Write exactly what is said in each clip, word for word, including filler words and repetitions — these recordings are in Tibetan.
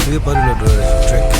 དེའི་བར་ལ་འགྲོ་བའི་ཊེག་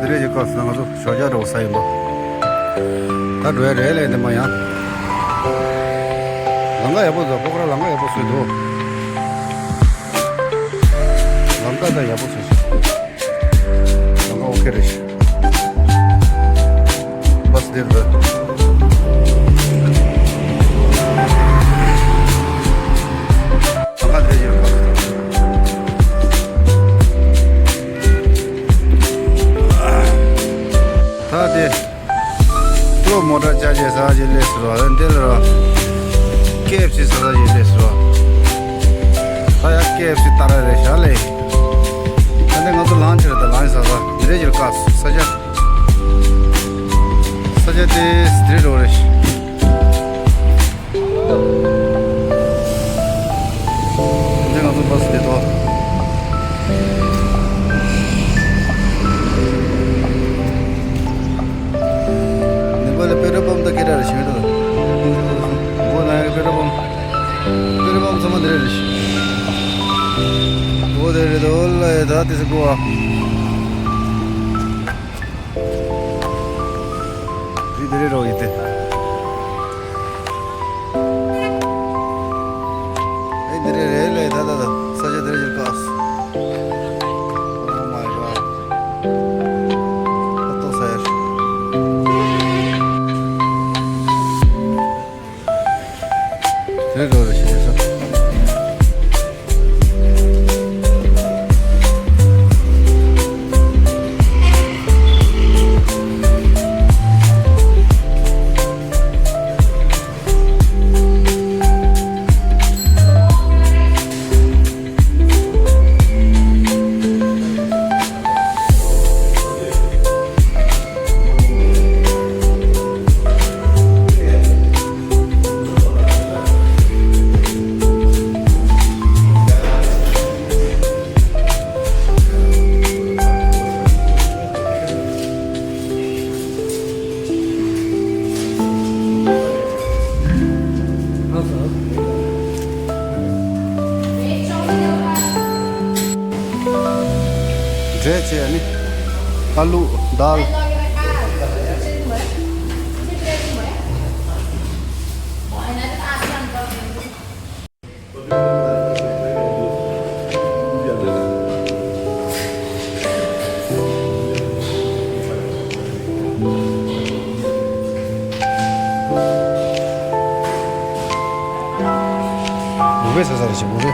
དེ་རེད་ཀྱི་སྐབས་སུ་ང་ཚོ་ཞོགས་ཇ་འགྲོ་ས་ཡིན་པ། ད་འགྲོ་ཡ་རེད་ལས་འདི་མ་ཡང་། ལམ་ཁ་ཡག་པོ་འདུག་སྤོ་ཁ་ར་ལམ་ཁ་ཡག་པོ་བཟོས་འདུག་ལམ་ཁ་ད་ཡག་པོ་བཟོས་ཤག་ལམ་ཁ་ཨོ་ཁེ་རེད་ཤག་བྷ་སི་འདིར་འགྲོ། ལམ་ཁ་དེ་ཡོད་པ། ད་དེ། ལོ་མོ་ཊ་ཅར་ཇི་ཟ་ཅིག་སླེབས་སོང་ར། འདི་ལ་ར། ཀེ་ཨེཕ་སི་ཟ་ཟ་ཅིག་སླེབས་སོང་ར། ད་ཡ་ཀེ་ཨེཕ་སི་ལྟ་ར་རེད་ཤག་ལས། ད་ནི་ང་ཚོ་ལངས་ཕྱིར་ད་ལངས་ཟ་ཟ་འདི་རེད་ཀྱི་ཀ་ས་ཆ། ས་ཆ་དེ་འདི་རེད་རོ་རེད། འདི་ང་ཚོ་བྷ་སི་དེ་དོ། ནེ་པ་ལ་པེ་ཊྲོལ་པམ་དང་སྐད་གྲགས་རེད་ཤག་ད། སྒོ་ན་ཡ་པེ་ཊྲོལ་པམ། པེ་ཊྲོལ་པམ་ཚང་མ་འདི་རེད་རེད་ཤག་འོ་དེ་རེད་དོ་ལ་ཡ་ད་དེ་སི་གོ་བ། རི་དེ་རེད་རོ་ཡི་དེ། ཨེ་འདི་རེད་རེད་ལས་ད་ད་ད་ས་ཆ་འདི་རེད་ཡིན་པ། Oh my god. ཨ་ཏོ་ས་ཡར། དེ་རེད་རོ་རེད་ཤེས་ཤེས་ས། འབྲས་ཆེ་ནི། ཨ་ལུ། དཱལ། འུ་བེ་ས་ས་རེ་ཞིག་འུ་བེ།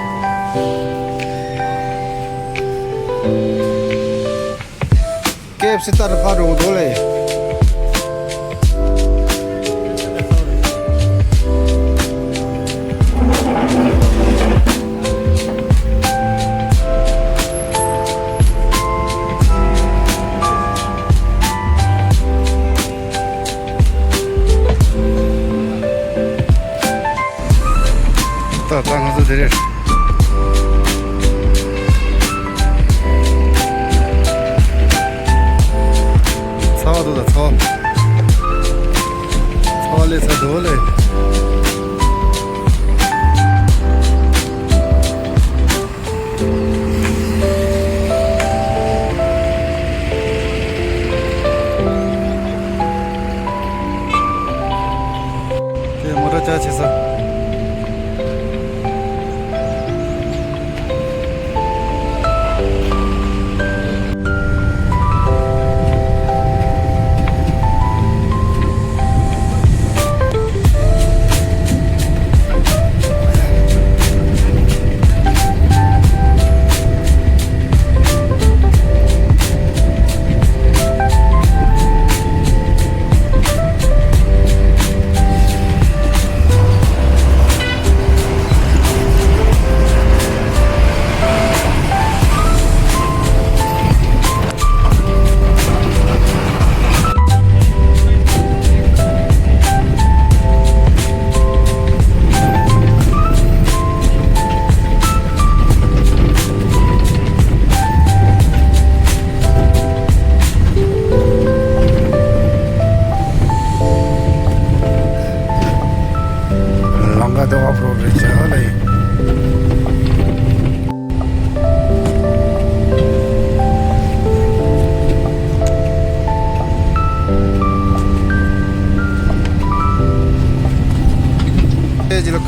ཀེ་ཨེཕ་སི་ལྟར་ཕར་འགྲོ་གི་འདུག་ལེ། ད་ད་ང་ཚོ་དེ་རེད། ཚ་བ་འདུག་ད་ཚ་བ། ཚ་བ་ལས་ཚ་འདུག་ལེ། དེ་མོ་ཊ་ཅག་བྱེད་ས།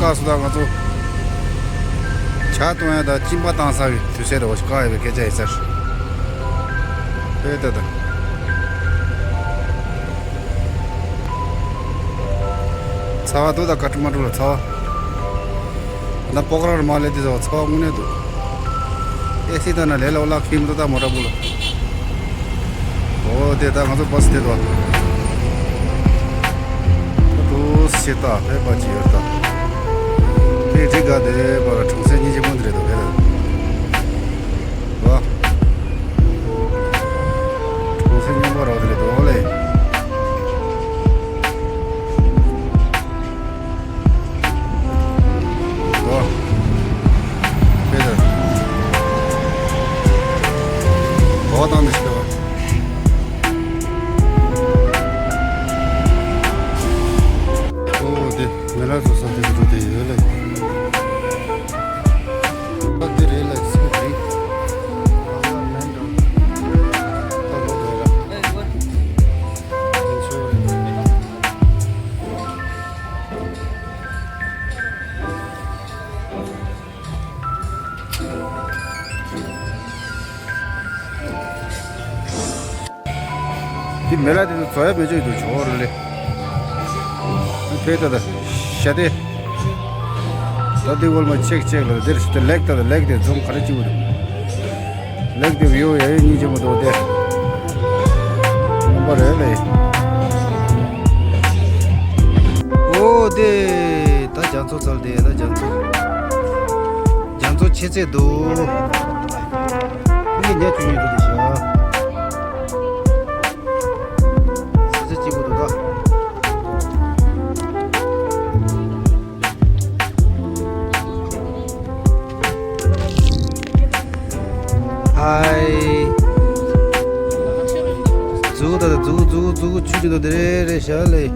ལགས་སོ། ད་ང་ཚོ་ཇ་བཏུང་ཡ་དང་གཅིན་པ་བཏང་ཚར་བའི་དུས་ཚོད་རེད་བ། བཀག་ཡོད་པའི་སྐད་ཆ་ཡིན་ས་རེད། ཨེ་ད་ད། ཚ་བ་འདུག་ད་ཀ་ཐ་མན་ཌུ་ལ་ཚ་བ། ད་སྤོག་ར་རུ་མ་སླེབས་དུས་ཚ་བ་དངོས་གནས་འདུག་ཨེ་སི་ད་ན་ལས་ལ་འོ་ལག་ཁྱིམ་དུ་ད་མོ་ཊ་བུ་ལ། འོ་དེ་ད་ང་ཚོ་བ་སི་དེ་དོ། ད་དུ་སི་ད་ཕེ་པ་ཅི་ཡོད་ད། ཕེ་ཏི་ག་དེ་པ་ལ་གྲོང་གསེབ་སྙིང་རྗེ་མོ་འདི་རེད་དོ་ཕེ་ད། བ། གྲོང་གསེབ་སྙིང་པོ་རོ་དེ་རེད་དོ་ལེ། ཨོ། ཕེ་ད། ཨོ་དང་ནི་ཤི་བ། ཨོ་དེ་མེ་ལ་བཟོ་ས་དེ་ཚོ་དེ་ཡོད་ལེ། ཨ་དེ་རེད་ལེ་སི་རེད། ཨ་ལ་མེན་ད། ཨ་ལོ་དེ་ར། འདི་མེ་ལ་དེ་ཚོ་བཟོ་ཡ་མེད་ཅོག་འདུག་ཇོ་རུ་ལེ། ཕེ་ད་ད་ཤ་དེ། ད་འདི་འོལ་མ་ཆེག་ཆེག་ལ་འདིར་ཞིག་ཏུ་ལེགས་ད་ད་ལེགས་དེ་རྫོང་ག་རེ་བྱེད་འུ་འདུག་ལེགས་དེ་བིའུ་ཡ་ཡོད་སྙིང་རྗེ་མོ་འདུག་སྟེ། རྣམ་པ་རེད་ལེ། ཨོ་དེ་ད་རྒྱ་མཚོ་ཚལ་དེ་ད་རྒྱ་མཚོ། རྒྱ་མཚོ་ཆེ་ཚད་འདུག་ངས་ཉལ་ཆུ་ཉལ་འདུག་དེ་ཤ། ས་ཆ་གཅིག་པུ་འདུག་ད། ཧའི། འཛུགས་ད་འཛུགས་འཛུགས་འཛུགས་ཆུ་ཆུ་ད་དེ་རེ་རེ་ཤ་ལེ།